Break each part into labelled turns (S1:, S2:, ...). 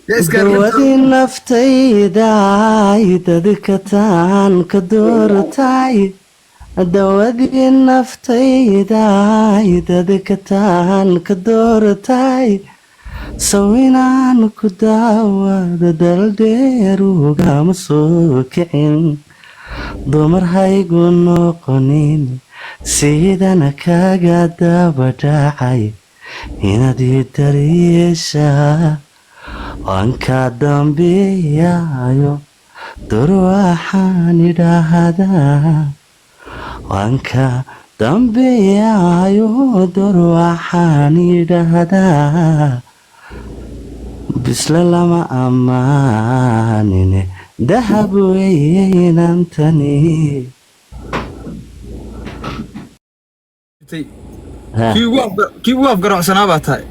S1: Yaa iskaarka.
S2: Dawadii naftaydaay, dadka taan ka doortay. Dawadii naftaydaay, dadka taan ka doortay. Saw inaan ku daawado daldheer ugama soo kicin. Dumar haygu noqonin, sidana kaga daba dhacay. Inaad ii daryeeshaa waan kaa dambeeyayo. Dur waxaan idhaahdaa, waan kaa dambeeyayo. Dur waxaan idhaahdaa, Bisle lama ammaanine, dahab weeye inantani.
S1: Kii ugu afgaracsanaa baa tahay.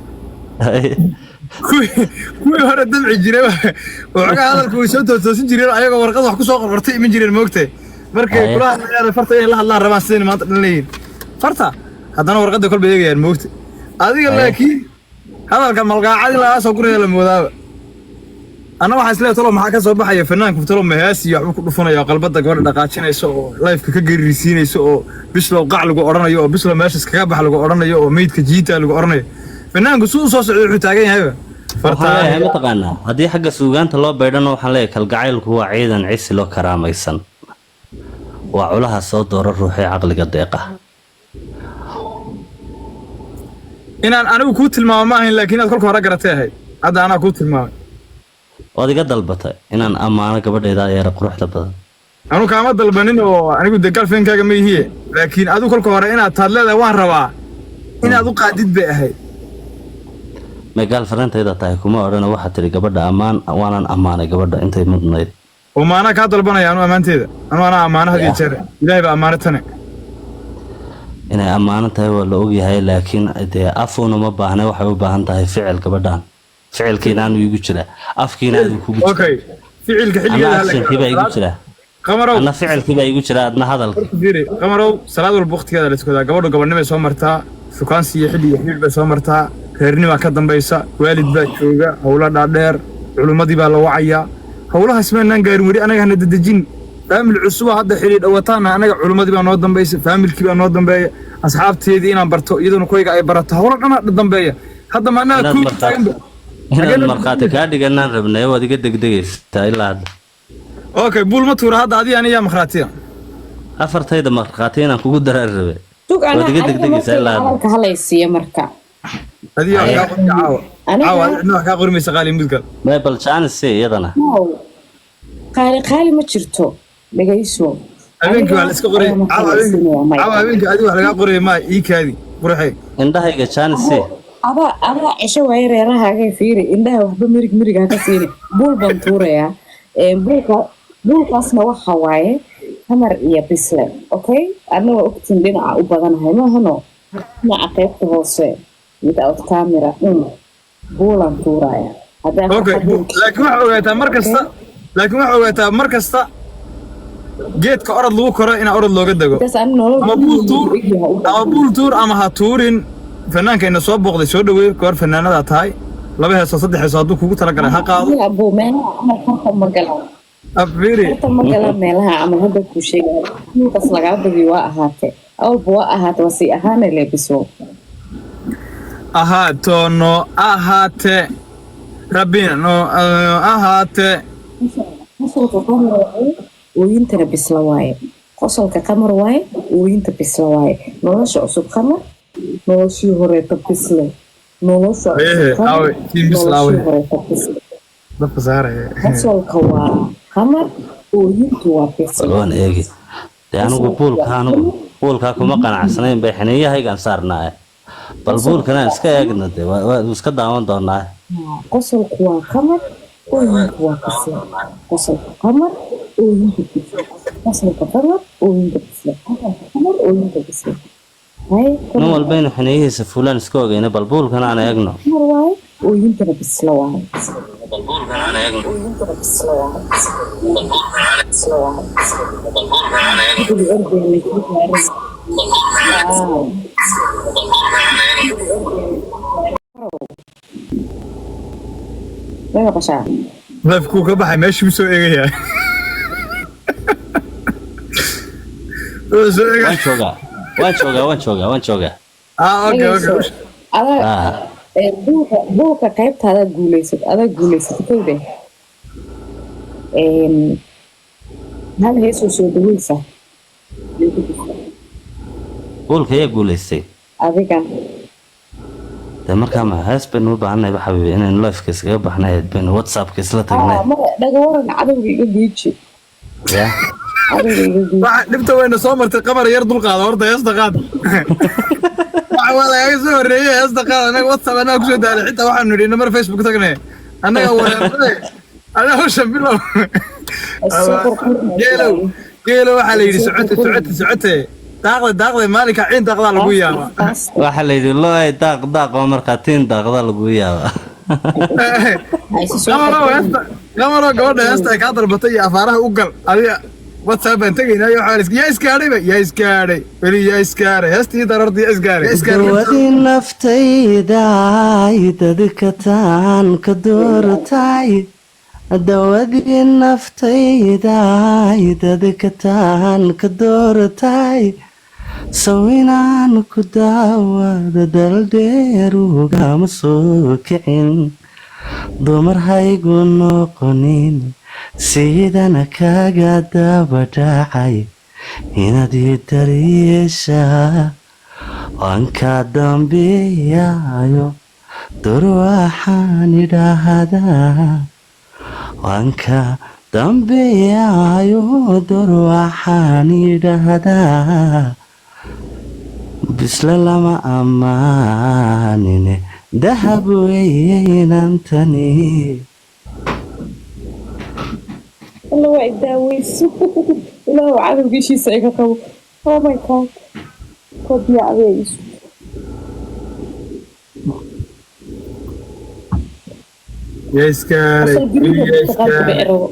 S1: Kuwii hore damci jiray waxoogaa hadalka way soo toostoosin jireen, ayagoo warqad wax kusoo qorqortay iman jireen, moogtay, markay kula hadlayaan farta inay la hadlaan rabaan, sidayna maanta dhan leeyihin farta, haddana warqadda kolba eegayaan, moogtay adiga. Laakiin hadalka malqaacad in lagaa soo guraya la moodaaba. Anna waxaa isleeyahay, talo maxaa ka soo baxaya fanaanku? Talo mahaasi waxbuu ku dhufanaya oo qalbada gabadha dhaqaajinaysa oo lifeka ka geririsiinaysa oo Bislow qac lagu odhanayo oo Bislow meesha iskaga bax lagu odhanayo oo meydka jiita lagu odhanayo. Fanaanku suu u soo socday wuxuu taagan yahayba.
S2: Waxaan leeyahay, mataqaanaa, haddii xagga suugaanta loo baydhano, waxaan leeyahay: kalgacaylku waa ciidan cisiloo karaamaysan, waa culaha soo doora ruuxii caqliga deeqa.
S1: Inaan anigu kuu tilmaamo ma ahayn, laakiin inaad kolka hore garatay ahayd. Hadda anaa kuu tilmaamay.
S2: Waad iga dalbatay inaan ammaano gabadhayda yeera quruxda badan.
S1: Anu kaama dalbanin oo anigu de girlfriendkaaga ma ihiye, laakiin adigu kolka hore inaad taad leedahay waan rabaa inaad u qaadid bay ahayd.
S2: May, girlfriendtayda tahay kuma odhana. Waxaad tidhi gabadha ammaan, waanan ammaanay gabadha intay mudnayd.
S1: Oo maanaa kaa dalbanaya anu ammaanteeda? Anu anaa ammaano had iyo jeer, Ilaahay baa ammaano tane.
S2: Inay ammaanan tahay waa la ogyahay, laakiin dee afuuna ma baahna, waxay u baahan tahay ficil. Gabadhan ficilkiina anu igu jira, afkiina adigu kugu jira.
S1: Okay, ficilka
S2: Ana
S1: xilligeeda hala
S2: actionkii baa igu jira.
S1: Qamarow.
S2: Ana ficilkii baa igu jira, adna hadalka.
S1: Fiiri Qamarow, salaad walba waqtigeeda la tukadaa. Gabadhu gabadhnimay soo martaa, shukaansi iyo xilli iyo xidhiidh bay soo martaa, reernimaa ka dambaysa, waalid baa jooga, howlo dhaadheer, culimmadii baa la wacayaa. Howlahaas maanaan gaarin weli, anaga hana dedejin. Faamil cusuba hadda xidhiidh dhawataana, anaga culimmadii baa noo dambaysa, faamilkii baa noo dambeeya, asxaabteedii inaan barto, iyaduna kuwayga ay barato, howlo dhanaa dambeeya. Hadda ma annaga
S2: Inaad
S1: kuu
S2: markhaati
S1: taaganba?
S2: Inaad markhaati kaa dhiganaan rabnay, waad iga degdegaysaa ilaa hadda.
S1: Okay, buul ma tuura hadda adiga aniyaa markhaatiya.
S2: Afartayda markhaati inaan kugu daraan rabe.
S3: Tug ana.
S2: Waad iga
S3: Aniga
S2: degdegaysaa
S3: markayga
S2: ilaa hadda.
S3: Hadalka halaysiiya marka.
S1: Adiga wax kaa qori caawa.
S3: Aniga
S1: Caawa cidna wax kaa qori maysa, Qaali Mudgal.
S2: May, bal jaanis iyadana.
S3: No, qaali qaali ma jirto, dhegayso.
S1: Habeenkii
S3: Aniga
S1: waa la iska qoray.
S3: ayaa
S1: Caawa habeenkii.
S3: marka laysiinaya.
S1: Caawa
S3: Maya.
S1: habeenkii adiga wax lagaa qoraya maa ii kaadi qurxey.
S2: Indhahayga jaanis.
S3: Adaa cesho waaye reerahaaga. Fiiri, indhaha waxba mirig mirig ha ka siini. Buul baan tuurayaa. Buulka buulkaasna waxa waaye Qamar iyo Bisle. Okay, adna waa ogtiin dhinaca u badanahay, maahano dhinaca qaybta hoose without camera buulaan tuuraya haddaa
S1: Okay.
S3: farxad.
S1: Laakiin waxaa ogaataa mar kasta, laakiin waxaa ogaataa mar kasta geedka orod lagu koro inaa orod looga dego.
S3: Taas ani nolol
S1: Ama buul tuur
S3: egyaha u
S1: ama buul tuur ama ha tuurin. Fanaanka ina soo booqday soo dhaweey. Goor fanaanadaa tahay, laba heesoo, saddex heesoo hadduu kugu talagalay ha qaado.
S3: Abuu, meelaha camal farta ma galaan.
S1: Afiiri.
S3: Farta ma galaan meelaha camal. Hadda kuu sheegaya, dhulkaas lagaa badiyo waa ahaate, awalba waa ahaate, waa sii ahaane leebiso.
S1: Ahaato no ahaate rabbina no ahaate.
S3: Qosolka Qamar waaye, ooyintana Bisla waaye. Qosolka Qamar waaye, ooyinta Bisla waaye. Nolosha cusub Qamar, noloshii horeeta Bisle. Nolosha
S1: Ehe,
S3: cusub Qamar,
S1: aawe, team Bisle aawe.
S3: Noloshii horeeta Bisle.
S1: Dabka saaraya.
S3: Qosolka waa Qamar, ooyintu waa Bisle.
S2: Bal waan eegi dee. Anigu buulka, anigu buulkaa kuma qanacsanayn bay xiniiyahaygaan saarnaa. Bal buulkanaan iska eegna dee, waa iska daawan doonaa.
S3: Qosolku waa Qamar, ooyintu waa Bisle. Qosolka Qamar, ooyinta Bisle. Qosolka Qamar, ooyinta Bisle. Qosolka Qamar, ooyinta Bisle. Hay.
S2: Nin walba inuu xiniyihiisa fulaan iska ogeyna, bal buulkan aan eegno.
S3: Qamar waaye, ooyintana Bisle waaye. Ooyintana Bisle waaye. Bisle waaye. Guri ordaya la isku gaarin. Waaw. Ma maqashaa?
S1: Lifekuu ka baxay, meeshuu soo eegayaa. Wuxuu soo eegayaa.
S2: Waan joogaa, waan joogaa, waan joogaa, waan joogaa.
S1: Ah, okay.
S3: Dhegeyso. Adaa buulka qaybta adaa guuleysat, adaa guuleysat, kowde. Hal heesoo soo dhaweysa.
S2: Buulka ayaa guulaystay.
S3: Adiga.
S2: Dee markaa ma hees baynu u baahannahay xabiibi? Inaynu lifeka iskaga baxnay baynu WhatsAppka isla tagnay.
S3: Maya, dhaga waran, cadowga iga geeji.
S2: Ya.
S3: Cadowga iga geeji.
S1: Waxa dhibta weyna soo martay, Qamar, yar dulqaada horta, heesta qaad. Waxa waa lagaga soo horreeyey, heesta qaad. Annaga WhatsApp annaga kusoo daalay, xitaa waxaanu nidhi namar Facebook tagnay, annaga wareersaday, annaga hawshan bilow.
S3: Soo qurqurmaysa.
S1: Geelow, geelow, waxaa la yidhi socote, socote, socote, daaqda, daaqda, maalinka ciin daaqdaa lagu yaabaa.
S2: Waxaa la yidhi loo daaq daaq oo markaa tiin daaqda lagu yaaba.
S1: Qamarow, heesta, Qamarow, gabadha heesta ay kaa dalbatay iyo afaaraha u gal. Adiga WhatsApp baan tegaynaa iyo waxaa la yaa iskaadhayba, yaa iskaadhay weli, yaa iskaadhay heesta ii dararta, yaa iskaadhay, yaa iskaadhay.
S2: Dawadii naftayday, dadka taan ka doortay, dawadii naftayday, dadka taan ka doortay, saw inaan ku daawada daldheer ugama soo kicin, dumar haygu noqonin, sidana kaga daba dhacay inaad ii daryeeshaa, waan kaa dambeeyayo dur, waxaan idhaahdaa waan ka dambeeyayo dur, waxaan idhaahdaa bisle lama ammaanine, dahab weeye inantani.
S3: Alla waa idaaweyso, Ilaahu cadowgiishiisa iga qabo. Oh my God, koob biyo adiga iisu.
S1: Yaa iskaaray
S3: Asal
S1: weli,
S3: guriga
S1: yaa
S3: dadka qaar kuma
S1: iskaaray
S3: erabo.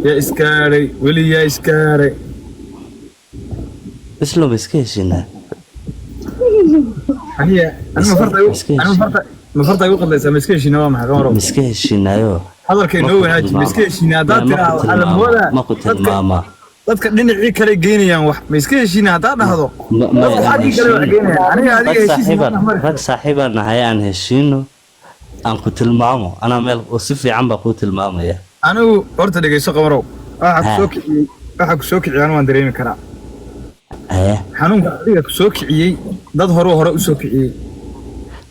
S1: Yaa iskaaray weli, yaa iskaaray.
S2: Islo ma iska heshinaa?
S1: Aniga anima farta
S2: Iska
S1: anima
S2: heshin.
S1: Farta ma farta igu qaldaysaa? Ma iska heshiina waa maxay, Qamarow?
S2: Ma iska heshinaayo?
S1: Hadalkay noo wanaaji. Ma iska heshiina haddaad
S2: Ma ku
S1: tiraa, waxaa la
S2: tilmaama
S1: moodaa
S2: ma ku
S1: dadka
S2: tilmaamaa.
S1: Dadka dhinacii kale geynayaan wax. Ma iska heshiina haddaad dhahdo,
S2: Maya,
S1: dadka
S2: aan
S1: xaggii kale wax
S2: heshiino.
S1: geynayaan. Aniga
S2: Rag
S1: adiga heshiis
S2: saaxiibaan
S1: ma mari.
S2: Rag saaxiibaan nahay, aan heshiino, aan ku tilmaamo, anaa meel oo si fiican baa kuu tilmaamaya.
S1: Anigu horta dhegeyso, Qamarow, waxa ku soo kiciyey, waxa ku soo kiciyey anigu waan dareemi karaa. Xanuunka adiga ku soo kiciyey dad hore hore u soo kiciyey.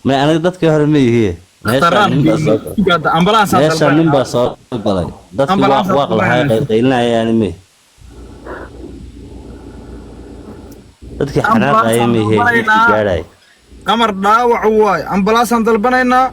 S2: May, aniga dadkii hore ma ihiye. Meeshaan
S1: Khataraan
S2: nin baa soo galay.
S1: Ambalaasaa
S2: Meeshaan nin baa soo galay, dadkii waaq
S1: Ambalaasaa
S2: waaq lahaa
S1: dalbanaysa.
S2: Qaylqaylinayaan me, dadkii xanaaqaya
S1: Ambalaasaan
S2: ma ihiye,
S1: dalbanaynaa.
S2: gaadhay.
S1: Qamar dhaawac waay, ambalaasaan dalbanaynaa.